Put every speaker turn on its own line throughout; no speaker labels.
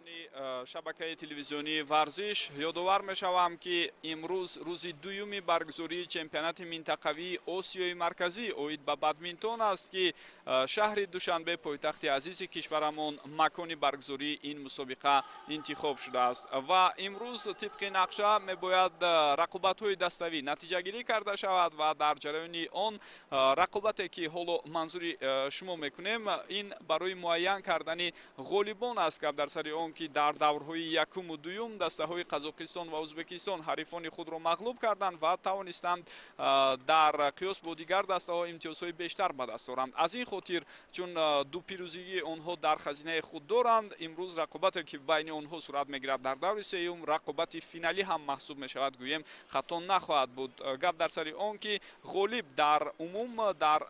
Тамошобинони шабакаи телевизионии Варзиш, ёдовар мешавам, ки имрӯз рӯзи дуюми баргузории чемпионати минтақавии Осиёи Марказӣ оид ба бадминтон аст, ки шаҳри Душанбе, пойтахти азизи кишварамон, макони баргузории ин мусобиқа интихоб шудааст. Ва имрӯз тибқи нақша мебояд рақобатҳои даставӣ натиҷагирӣ карда шавад ва дар ҷараёни он рақобате, ки ҳоло манзури шумо мекунем, ин барои муайян кардани ғолибон аст. Гап дар сари он ки дар даврҳои якуму дуюм дастаҳои Қазоқистон ва Ӯзбекистон ҳарифони худро мағлуб карданд ва тавонистанд дар қиёс бо дигар дастаҳо имтиёзҳои бештар ба даст оранд. Аз ин хотир, чун ду пирӯзигии онҳо дар хазинаи худ доранд, имрӯз рақобате, ки байни онҳо сурат мегирад дар даври сеюм, рақобати финалӣ ҳам маҳсуб мешавад, гӯем хато нахоҳад буд. Гап дар сари он ки ғолиб дар умум дар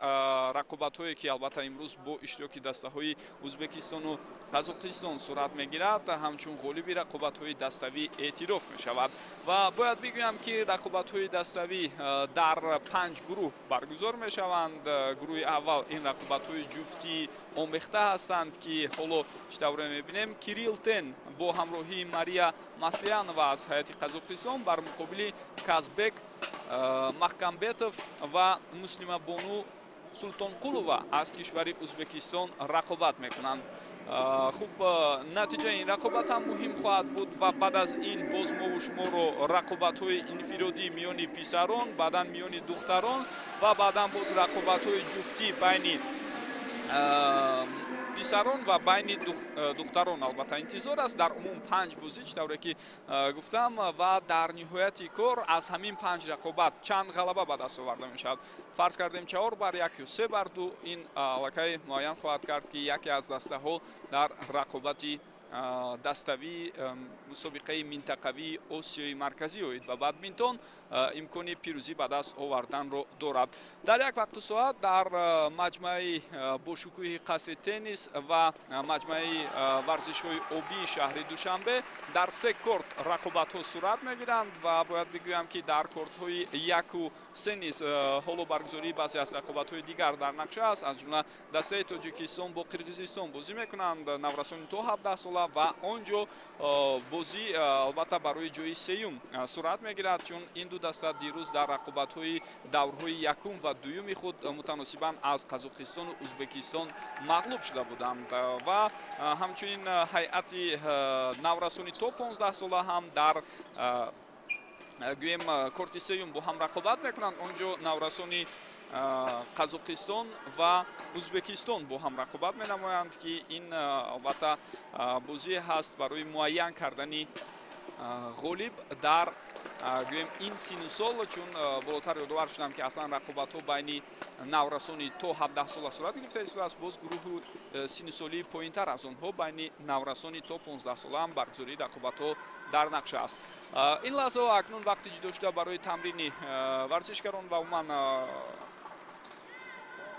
рақобатҳое, ки албатта имрӯз бо иштироки дастаҳои Ӯзбекистону Қазоқистон сурат мегирад, ҳамчун ғолиби рақобатҳои даставӣ эътироф мешавад. Ва бояд бигӯям, ки рақобатҳои даставӣ дар 5 гурӯҳ баргузор мешаванд. Гурӯҳи аввал ин рақобатҳои ҷуфтии омехта ҳастанд, ки ҳоло чӣ тавре мебинем, Кирилл Тен бо ҳамроҳии Мария Маслиянова аз ҳайати Қазоқистон бар муқобили Казбек Маҳкамбетов ва Муслимабону Султонқулова аз кишвари Ӯзбекистон рақобат мекунанд. Хуб, натиҷаи ин рақобат ҳам муҳим хоҳад буд ва баъд аз ин боз мову шуморо рақобатҳои инфиродӣ миёни писарон, баъдан миёни духтарон ва баъдан боз рақобатҳои ҷуфтӣ байни писарон ва байни духтарон албатта интизор аст. Дар умум 5 бозӣ, чӣ тавре ки гуфтам, ва дар ниҳояти кор аз ҳамин 5 рақобат чанд ғалаба ба даст оварда мешавад. Фарз кардем 4-1 ё 3-2, ин аллакай муайян хоҳад кард, ки яке аз дастаҳо дар рақобати даставии мусобиқаи минтақавии Осиёи Марказӣ оид ба бадминтон имкони пирӯзӣ ба даст оварданро дорад. Дар як вақту соат дар маҷмӯаи бошукӯҳи қасри теннис ва маҷмӯаи варзишҳои обии шаҳри Душанбе дар 3 корт рақобатҳо сурат мегиранд ва бояд бигӯям, ки дар кортҳои 1 3 низ ҳоло баргузории баъзе аз рақобатҳои дигар дар нақша аст. Аз ҷумла дастаи Тоҷикистон бо Қирғизистон бозӣ мекунанд, наврасони то 17 сола, ва он ҷо бозӣ албатта барои ҷои сеюм сурат мегирад, чун ин ду даста дирӯз дар рақобатҳои даврҳои якум ва дуюми худ мутаносибан аз Қазоқистону Ӯзбекистон мағлуб шуда буданд. Ва ҳамчунин ҳайати наврасони то 15 сола ҳам дар гӯем корти сеюм бо ҳам рақобат мекунанд. Он ҷо наврасони Қазоқистон ва Ӯзбекистон бо ҳам рақобат менамоянд, ки ин албатта бозие ҳаст барои муайян кардани ғолиб дар гӯем ин сину сол, чун болотар ёдовар шудам, ки аслан рақобатҳо байни наврасони то 17 сола сурат гирифта истодааст. Боз гурӯҳи синусолии поинтар аз онҳо байни наврасони то 15 сола ҳам баргузории рақобатҳо дар нақша аст. Ин лаҳзаҳо акнун вақти ҷудошуда барои тамрини варзишгарон ва умуман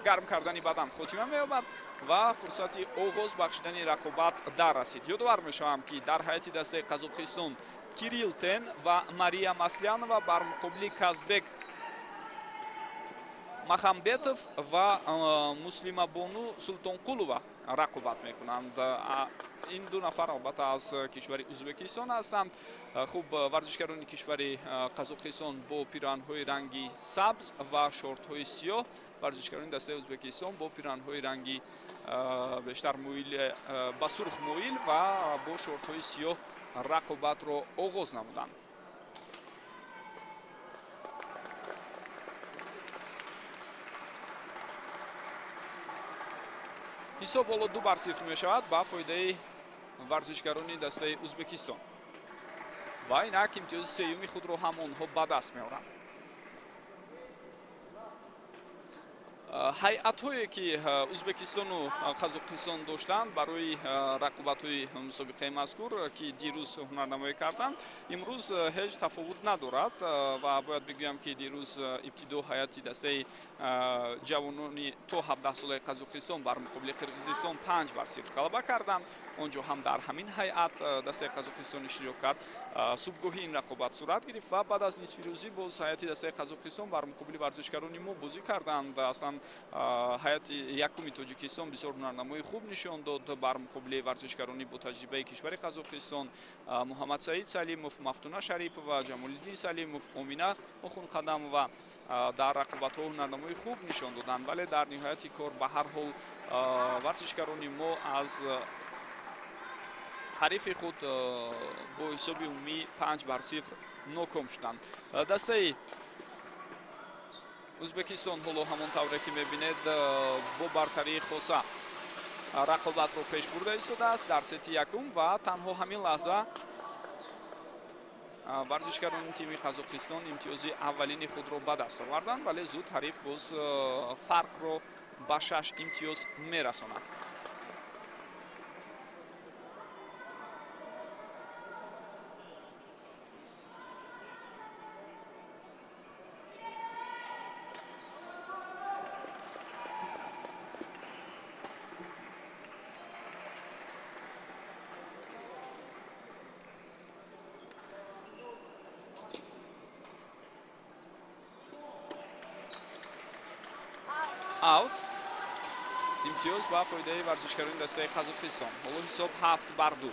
гарм кардани бадан хотима меёбад ва фурсати оғоз бахшидани рақобат дар расид. Ёдовар мешавам, ки дар ҳайати дастаи Қазоқистон Кирилл Тен ва Мария Маслянова бар муқобили Казбек Махамбетов ва Муслимабону Султонқулова рақобат мекунанд. Ин ду нафар албатта аз кишвари Ӯзбекистон ҳастанд. Хуб, варзишгарони кишвари Қазоқистон бо пиранҳои ранги сабз ва шортҳои сиёҳ, варзишгарони дастаи Ӯзбекистон бо пиранҳои ранги бештар мӯил ба сурх мӯил ва бо шортҳои сиёҳ рақобатро оғоз намуданд. Ҳисоб ҳоло 2-0 мешавад ба фоидаи варзишгарони дастаи Ӯзбекистон ва инак имтиёзи сеюми худро ҳам онҳо ба даст меоранд. Ҳайатҳое, ки Ӯзбекистону Қазоқистон доштанд барои рақобатҳои мусобиқаи мазкур, ки дирӯз ҳунарнамоӣ карданд, имрӯз ҳеҷ тафовут надорад. Ва бояд бигӯям, ки дирӯз ибтидо ҳайати дастаи ҷавонони то 17 солаи Қазоқистон бар муқобили Қирғизистон 5-0 ғалаба карданд. Он ҷо ҳам дар ҳамин ҳайат дастаи Қазоқистон иштирок кард. Субҳгоҳи ин рақобат сурат гирифт ва баъд аз нисфирӯзӣ боз ҳайати дастаи Қазоқистон бар муқобили варзишгарони мо бозӣ карданд. Аслан Ҳайати якуми Тоҷикистон бисёр ҳунарнамои хуб нишон дод бар муқобили варзишгарони бо таҷрибаи кишвари Қазоқистон. Муҳаммадсаид Салимов, Мафтуна Шарипова, Ҷамолиддин Салимов, Омина Охунқадамова дар рақобатҳо ҳунарнамои хуб нишон доданд, вале дар ниҳояти кор ба ҳар ҳол варзишгарони мо аз ҳарифи худ бо ҳисоби умумӣ 5-0 ноком шуданд. Дастаи Ӯзбекистон ҳоло ҳамон тавре ки мебинед бо бартарии хоса рақобатро пеш бурда истодааст дар сети якум ва танҳо ҳамин лаҳза варзишгарони тими Қазоқистон имтиёзи аввалини худро ба даст оварданд, вале зуд ҳариф боз фарқро ба 6 имтиёз мерасонад. Аут. Имтиёз ба фоидаи варзишгарони дастаи Қазоқистон. Ҳоло ҳисоб 7-2.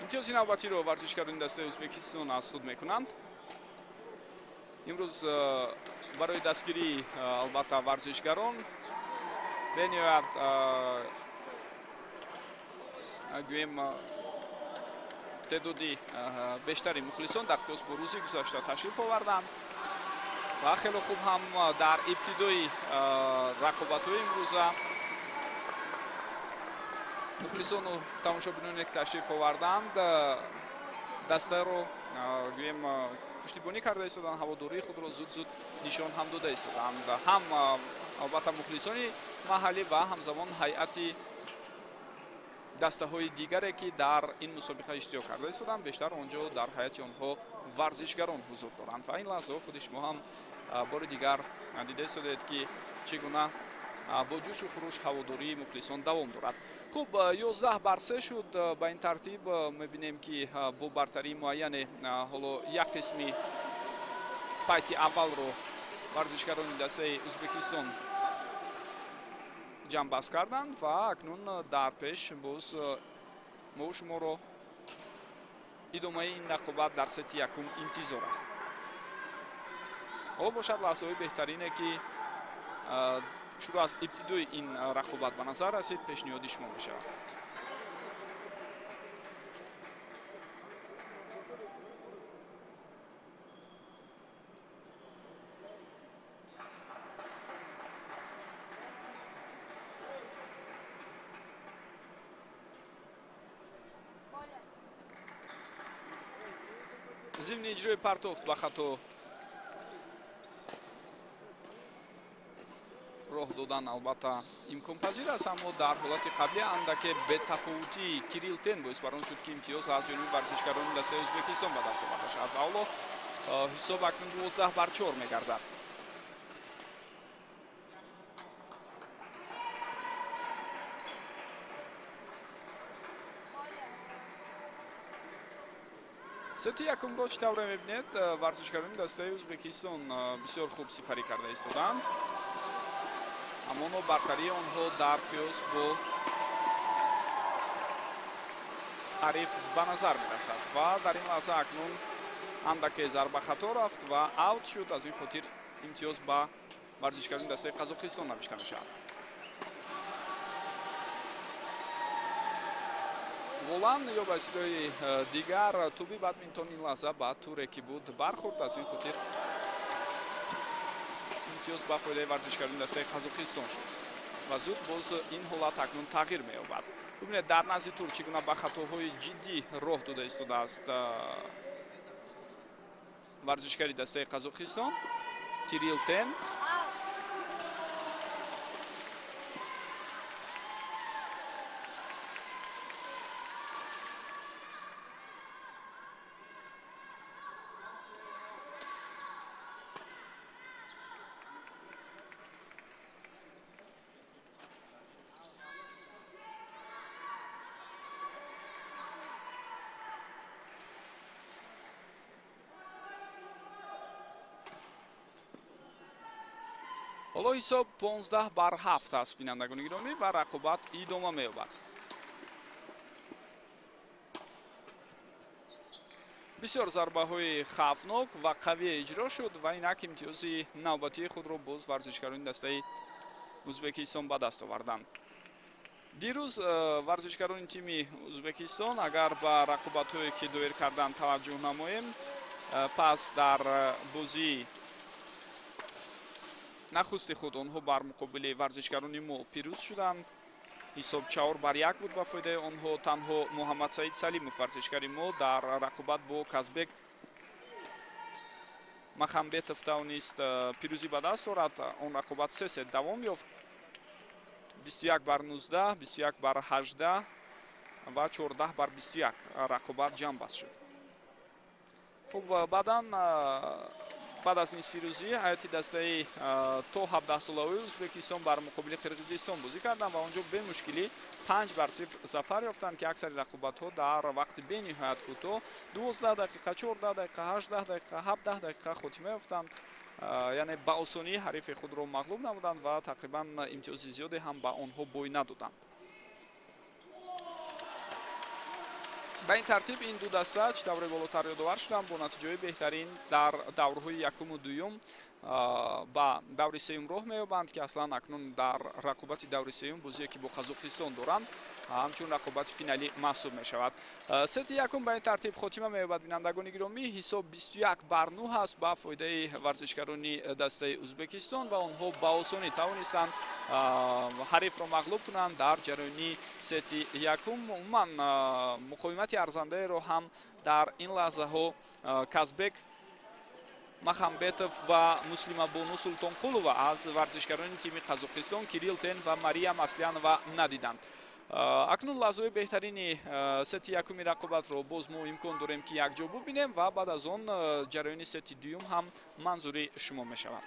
Имтиёзи навбатиро варзишгарони дастаи Ӯзбекистон аз худ мекунанд. Имрӯз барои дастгирии албатта варзишгарон бениҳоят гӯем теъдоди бештари мухлисон дар қиёс бо рӯзи гузашта ташриф оварданд ва хеле хуб ҳам дар ибтидои рақобатҳои имрӯза мухлисону тамошобиноне ки ташриф оварданд дастаро гӯем пуштибонӣ карда истоданд, ҳаводории худро зуд-зуд нишон ҳам дода истоданд. Ҳам албатта мухлисони маҳаллӣ ва ҳамзамон ҳайати дастаҳои дигаре ки дар ин мусобиқа иштирок карда истоданд, бештар он ҷо дар ҳайати онҳо варзишгарон ҳузур доранд ва ин лаҳзаҳо худи шумо ҳам бори дигар дида истодед ки чӣ гуна бо ҷӯшу хуруш ҳаводории мухлисон давом дорад. Хуб, 11-3 шуд. Ба ин тартиб мебинем ки бо бартарии муайяне ҳоло як қисми пайти аввалро варзишгарони дастаи Ӯзбекистон ҷамъбаст карданд ва акнун дар пеш боз мо шуморо идомаи ин рақобат дар сети якум интизор аст. Ҳоло бошад лаҳзаҳои беҳтарине ки шурӯъ аз ибтидои ин рақобат ба назар расид пешниҳоди шумо мешавад. Зимни иҷрои партофт ба хато роҳ додан албатта имконпазир аст, аммо дар ҳолати қаблӣ андаке бетафовутии Кирилл Тен боис бар он шуд ки имтиёз аз ҷониби варзишгарони дастаи Ӯзбекистон ба даст оварда шавад ва ҳоло ҳисоб акнун 12-4 мегардад. Сети якумро чӣ тавре мебинед, варзишгарони дастаи Ӯзбекистон бисёр хуб сипарӣ карда истоданд. Аммо бартарии онҳо дар қиёс бо ҳариф ба назар мерасад ва дар ин лаҳза акнун андаке зарба хато рафт ва аут шуд. Аз ин хотир имтиёз ба варзишгарони дастаи Қазоқистон навишта мешавад. Волан ё ба истилоҳи дигар тӯби бадминтон ин лаҳза ба туре ки буд бархӯрд. Аз ин хотир имтиёз ба фоидаи варзишгарони дастаи Қазоқистон шуд ва зуд боз ин ҳолат акнун тағйир меёбад. Бубинед дар назди тур чӣ гуна ба хатоҳои ҷиддӣ роҳ дода истодааст варзишгари дастаи Қазоқистон Кирилл Тен. Ҳоло ҳисоб 15-7 аст, бинандагони гиромӣ, ва рақобат идома меёбад. Бисёр зарбаҳои хавфнок ва қавӣ иҷро шуд ва инак имтиёзи навбатии худро боз варзишгарони дастаи Ӯзбекистон ба даст оварданд. Дирӯз варзишгарони тими Ӯзбекистон агар ба рақобатҳое ки доир карданд таваҷҷӯҳ намоем, пас дар бозии нахусти худ онҳо бар муқобили варзишгарони мо пирӯз шуданд. Ҳисоб 4-1 буд ба фоидаи онҳо. Танҳо Муҳаммадсаид Салимов варзишгари мо дар рақобат бо Казбек Махамбетов тавонист пирӯзӣ ба даст орад. Он рақобат се сет давом ёфт: 21-19, 21-18 ва 14-21 рақобат ҷамъбаст шуд. Хуб, баъдан баъд аз нисфирӯзӣ ҳайати дастаи то 17-солаҳои Ӯзбекистон бар муқобили Қирғизистон бозӣ карданд ва онҷо бемушкилӣ 5-0 зафар ёфтанд, ки аксари рақобатҳо дар вақти бениҳоят кӯтоҳ 12 дақиқа, 14 дақиқа, 18 дақиқа, 17 дақиқа хотима ёфтанд. Яъне ба осонӣ ҳарифи худро мағлуб намуданд ва тақрибан имтиёзи зиёде ҳам ба онҳо бой надоданд. Ба ин тартиб ин ду даста чӣ тавре болотар ёдовар шуданд, бо натиҷаҳои беҳтарин дар даврҳои якуму дуюм ба даври сеюм роҳ меёбанд, ки аслан акнун дар рақобати даври сеюм бозие ки бо Қазоқистон доранд ҳамчун рақобати финалӣ маҳсуб мешавад. Сети якум ба ин тартиб хотима меёбад, бинандагони гиромӣ. Ҳисоб 21-9 аст ба фоидаи варзишгарони дастаи Ӯзбекистон ва онҳо ба осонӣ тавонистанд ҳарифро мағлуб кунанд дар ҷараёни сети якум. Умуман муқовимати арзандаеро ҳам дар ин лаҳзаҳо Казбек Махамбетов ва Муслимабону Султонқулова аз варзишгарони тими Қазоқистон Кирилл Тен ва Мария Маслянова надиданд. Акнун лаҳзаҳои беҳтарини сети якуми рақобатро боз мо имкон дорем ки якҷо бубинем ва баъд аз он ҷараёни сети дуюм ҳам манзури шумо мешавад.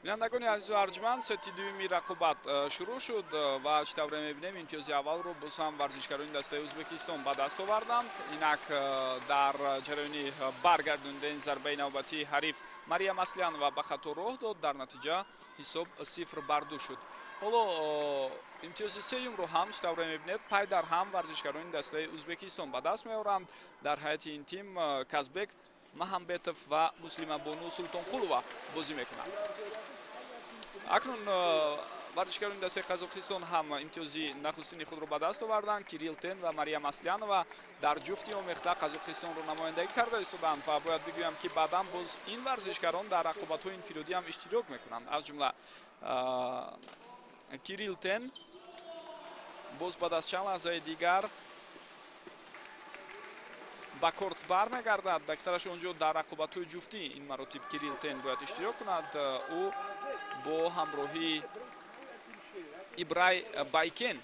Бинандагони азизу арҷманд, сети дуюми рақобат шурӯъ шуд ва чӣ тавре мебинем имтиёзи аввалро боз ҳам варзишгарони дастаи Ӯзбекистон ба даст оварданд. Инак дар ҷараёни баргардондани зарбаи навбатии ҳариф Мария Маслянова ба хато роҳ дод. Дар натиҷа ҳисоб 0-2 шуд. Ҳоло имтиёзи сеюмро ҳам чӣ тавре мебинед пай дар ҳам варзишгарони дастаи Ӯзбекистон ба даст меоранд. Дар ҳайати ин тим Казбек Махамбетов ва Муслимабону Султонқулова бозӣ мекунанд. Акнун варзишгарони дастаи Қазоқистон ҳам имтиёзи нахустини худро ба даст оварданд. Кирилл Тен ва Мария Маслянова дар ҷуфти омехта Қазоқистонро намояндагӣ карда истоданд ва бояд бигӯям ки баъдан боз ин варзишгарон дар рақобатҳои инфиродӣ ҳам иштирок мекунанд. Аз ҷумла Кирилл Тен боз баъд аз чанд лаҳзаи дигар ба корт бармегардад. Дактараш онҷо дар рақобатҳои ҷуфтӣ ин маротиб Кирилл Тен бояд иштирок кунад. Ӯ бо ҳамроҳии Ибрай Байкен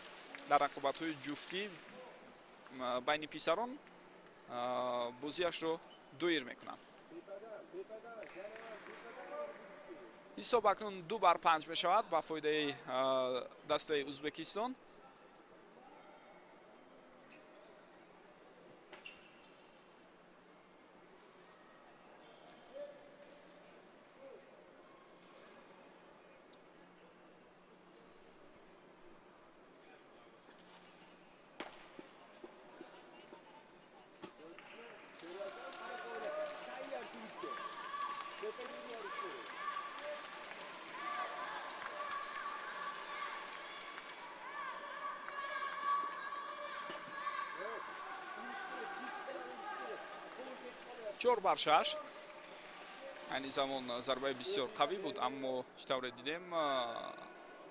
дар рақобатҳои ҷуфтӣ байни писарон бозиашро доир мекунад. Ҳисоб акнун 2-5 мешавад ба фоидаи дастаи Ӯзбекистон. 4-6. Айни замон зарбаи бисёр қавӣ буд, аммо чӣ тавре дидем,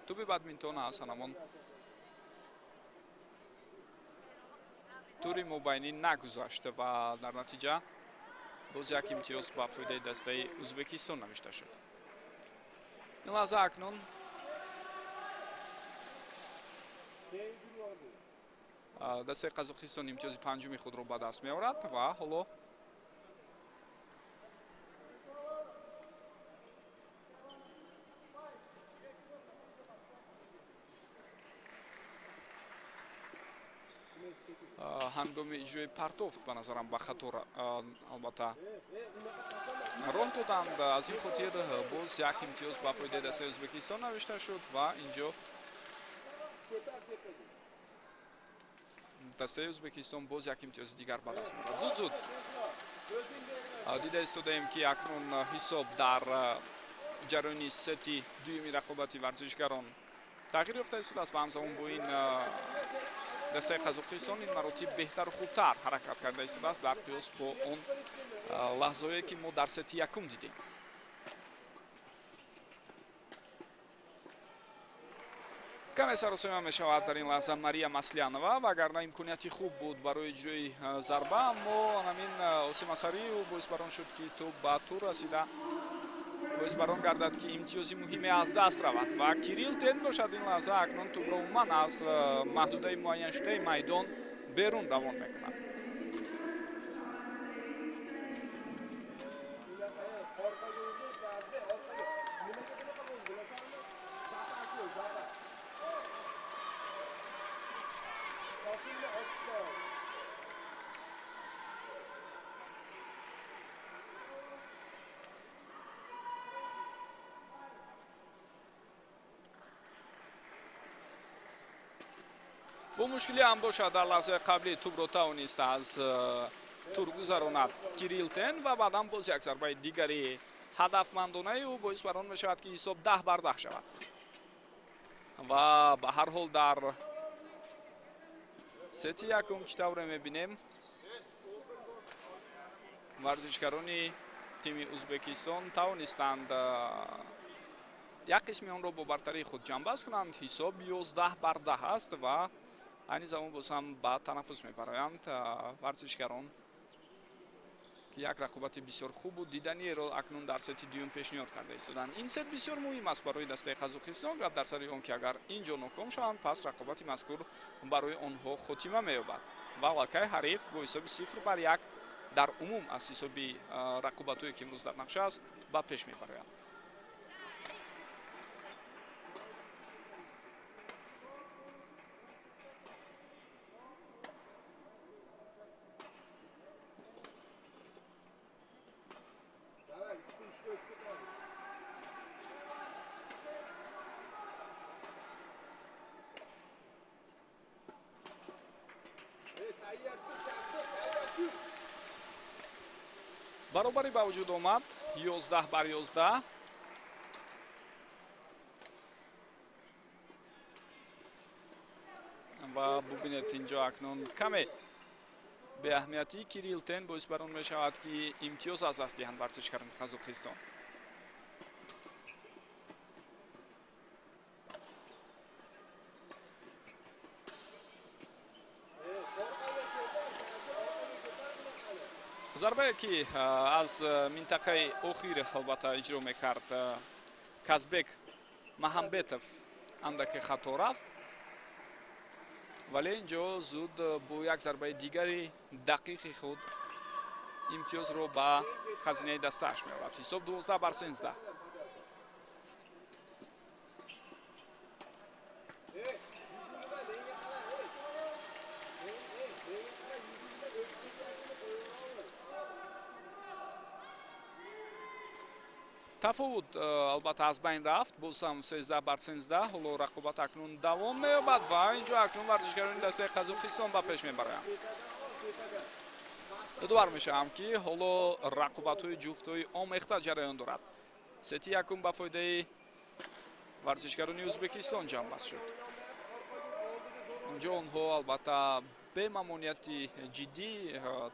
тӯби бадминтон аз ҳамон тури мобайнӣ нагузашт ва дар натиҷа боз як имтиёз ба фоидаи дастаи Ӯзбекистон навишта шуд. Ин лаҳза акнун дастаи Қазоқистон имтиёзи панҷуми худро ба даст меорад ва ҳоло ҳангоми иҷрои партофт ба назарам ба хато албатта роҳ доданд. Аз ин хотир боз як имтиёз ба фоидаи дастаи Ӯзбекистон навишта шуд ва инҷо дастаи Ӯзбекистон боз як имтиёзи дигар ба даст меорад. Зуд зуд дида истодаем, ки акнун ҳисоб дар ҷараёни сети дуюми рақобати варзишгарон тағйир ёфта истодааст ва ҳамзамон бо ин дастаи Қазоқистон ин маротиб беҳтару хубтар ҳаракат карда истодааст дар қиёс бо он лаҳзаое, ки мо дар сети якум дидем. Каме саросема мешавад дар ин лаҳза Мария Маслянова, вагарна имконияти хуб буд барои иҷрои зарба, аммо ҳамин осемасарии ӯ боис бар он шуд, ки тӯб ба тур расида боис бар он гардад, ки имтиёзи муҳиме аз даст равад ва Кирилл Тен бошад ин лаҳза акнун тӯбро умуман аз маҳдудаи муайяншудаи майдон берун равон мекунад. Бо мушкилӣ ҳам бошад дар лаҳзаи қаблӣ тӯбро тавонист аз тур гузаронад Кирилл Тен ва баъдан боз як зарбаи дигари ҳадафмандонаи ӯ боис бар он мешавад, ки ҳисоб 10-10 шавад ва ба ҳар ҳол дар сети якум чӣ тавре мебинем, варзишгарони тими Ӯзбекистон тавонистанд як қисми онро бо бартарии худ ҷамъбаст кунанд. Ҳисоб 11-10 аст ва айни замон боз ҳам ба танаффус мебароянд варзишгарон, ки як рақобати бисёр хубу диданиеро акнун дар сети дуюм пешниҳод карда истоданд. Ин сет бисёр муҳим аст барои дастаи Қазоқистон. Гап дар сари он ки агар ин ҷо ноком шаванд, пас рақобати мазкур барои онҳо хотима меёбад ва аллакай ҳариф бо ҳисоби 0-1 дар умум аз ҳисоби рақобатҳое, ки имрӯз дар нақша аст, ба пеш мебарояд. Баробарӣ ба вуҷуд омад 11-11. Ва бубинед инҷо акнун каме беаҳамиятии Кирилл Тен боис бар он мешавад, ки имтиёз аз даст диҳанд варзишгарони Қазоқистон. Зарбае, ки аз минтақаи охир албатта иҷро мекард Казбек Маҳамбетов, андаке хато рафт, вале инҷо зуд бо як зарбаи дигари дақиқи худ имтиёзро ба хазинаи дастааш меорад. Ҳисоб 12-13. Тафовут албатта аз байн рафт, боз ҳам 13-13. Ҳоло рақобат акнун давом меёбад ва инҷо акнун варзишгарони дастаи Қазоқистон ба пеш мебароянд. Ёдовар мешавам, ки ҳоло рақобатҳои ҷуфтҳои омехта ҷараён дорад. Сети якум ба фоидаи варзишгарони Ӯзбекистон ҷамъбаст шуд. Онҷо онҳо албатта Бемамонияти ҷиддӣ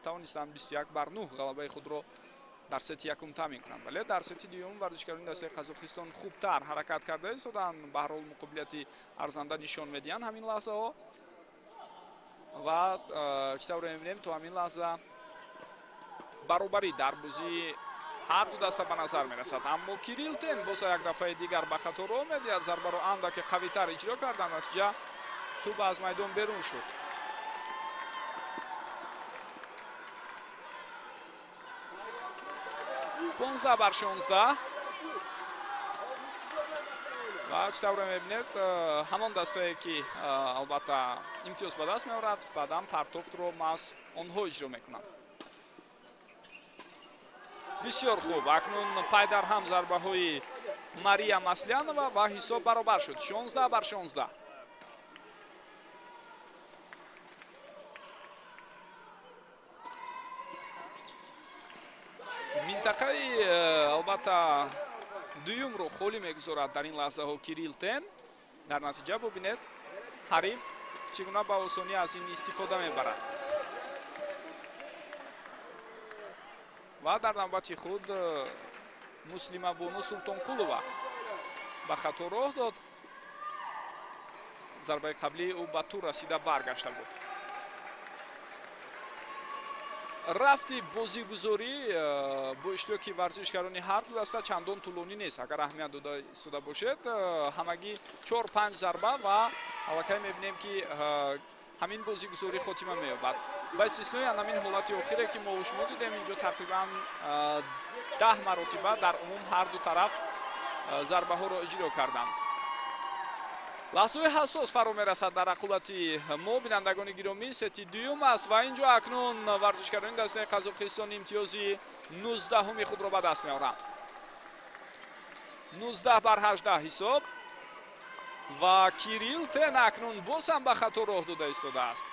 тавонистанд 21-9 ғалабаи худро дар сети якум таъмин кунанд. Вале дар сети дуюм варзишгарони дастаи Қазоқистон хубтар ҳаракат карда истоданд. Ба ҳар ҳол муқобилияти арзанда нишон медиҳанд ҳамин лаҳзаҳо ва чӣ тавре мебинем, то ҳамин лаҳза баробарӣ дар бозии ҳар ду даста ба назар мерасад. Аммо Кирилл Тен боз як дафъаи дигар ба хато роҳ медиҳад. Зарбаро андаке қавитар иҷро кард, натиҷа тӯб аз майдон берун шуд. 15-16 ва чӣ тавре мебинед, ҳамон дастае ки албатта имтиёз ба даст меорад, баъдан партофтро маҳз онҳо иҷро мекунанд. Бисёр хуб, акнун пай дар ҳам зарбаҳои Мария Маслянова ва ҳисоб баробар шуд 16-16. Минтақаи албатта дуюмро холӣ мегузорад дар ин лаҳзаҳо Кирилл Тен. Дар натиҷа бубинед, ҳариф чӣ гуна ба осонӣ аз ин истифода мебарад ва дар навбати худ Муслимабону Султонқулова ба хато роҳ дод. Зарбаи қаблии ӯ ба тур расида баргашта буд. Рафти бозигузорӣ бо иштироки варзишгарони ҳар ду даста чандон тӯлонӣ нест. Агар аҳамият дода истода бошед, ҳамагӣ 4-5 зарба ва аллакай мебинем, ки ҳамин бозигузорӣ хотима меёбад. Ба истиснои ҳамин ҳолати охире, ки мо шумо дидем, инҷо тақрибан 10 маротиба дар умум ҳар ду тараф зарбаҳоро иҷро карданд. Лаҳзаҳои ҳассос фаро мерасад дар рақобати мо, бинандагони гиромӣ. Сети дуюм аст ва инҷо акнун варзишгарони дастаи Қазоқистон имтиёзи 19-уми худро ба даст меоранд. 19-18 ҳисоб ва Кирилл Тен акнун боз ҳам ба хато роҳ дода истодааст.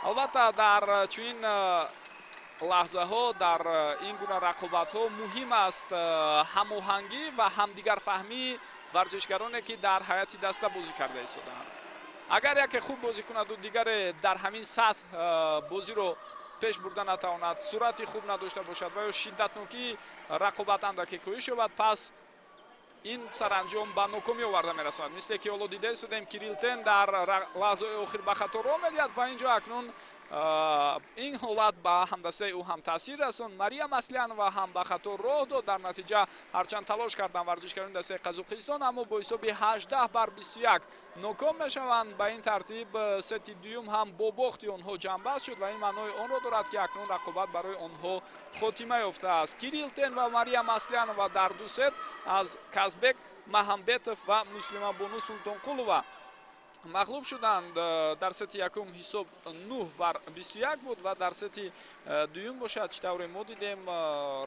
Албатта дар чунин лаҳзаҳо, дар ин гуна рақобатҳо муҳим аст ҳамоҳангӣ ва ҳамдигарфаҳмии варзишгароне, ки дар ҳайати даста бозӣ карда истодаанд. Агар яке хуб бозӣ кунаду дигаре дар ҳамин сатҳ бозиро пеш бурда натавонад, суръати хуб надошта бошад ва ё шиддатнокии рақобат андаке коҳиш ёбад, пас ин саранҷом ба нокомӣ оварда мерасонад. Мисле ки ҳоло дида истодем, Кирилл Тен дар лаҳзаи охир ба хато роҳ медиҳад ва инҷо акнун ин ҳолат ба ҳамдастаи ӯ ҳам таъсир расонд. Мария Маслянова ҳам ба хато роҳ дод. Дар натиҷа ҳарчанд талош карданд варзишгарони дастаи Қазоқистон, аммо бо ҳисоби 18-21 ноком мешаванд. Ба ин тартиб сети дуюм ҳам бо бохти онҳо ҷамъбаст шуд ва ин маънои онро дорад, ки акнун рақобат барои онҳо хотима ёфтааст. Кирилл Тен ва Мария Маслянова дар ду сет аз Казбек Маҳамбетов ва Муслимабону Султонқулова мағлуб шуданд. Дар сети якум ҳисоб 9-21 буд ва дар сети дуюм бошад, чӣ тавре мо дидем,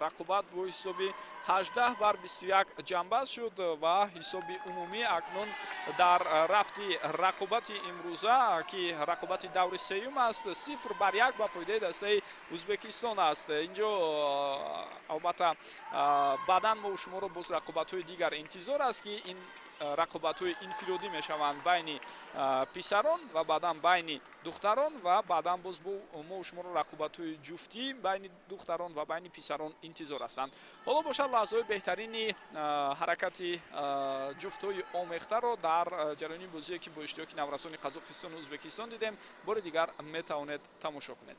рақобат бо ҳисоби 18-21 ҷамъбаст шуд ва ҳисоби умумӣ акнун дар рафти рақобати имрӯза, ки рақобати даври сеюм аст, 0-1 ба фоидаи дастаи Ӯзбекистон аст. Инҷо албатта баъдан мо шуморо боз рақобатҳои дигар интизор аст, ки ин рақобатҳои инфиродӣ мешаванд байни писарон ва баъдан байни духтарон ва баъдан боз мо шуморо рақобатҳои ҷуфтӣ байни духтарон ва байни писарон интизор ҳастанд. Ҳоло бошад лаҳзаҳои беҳтарини ҳаракати ҷуфтҳои омехтаро дар ҷараёни бозие, ки бо иштироки наврасони Қазоқистону Ӯзбекистон дидем, бори дигар метавонед тамошо кунед.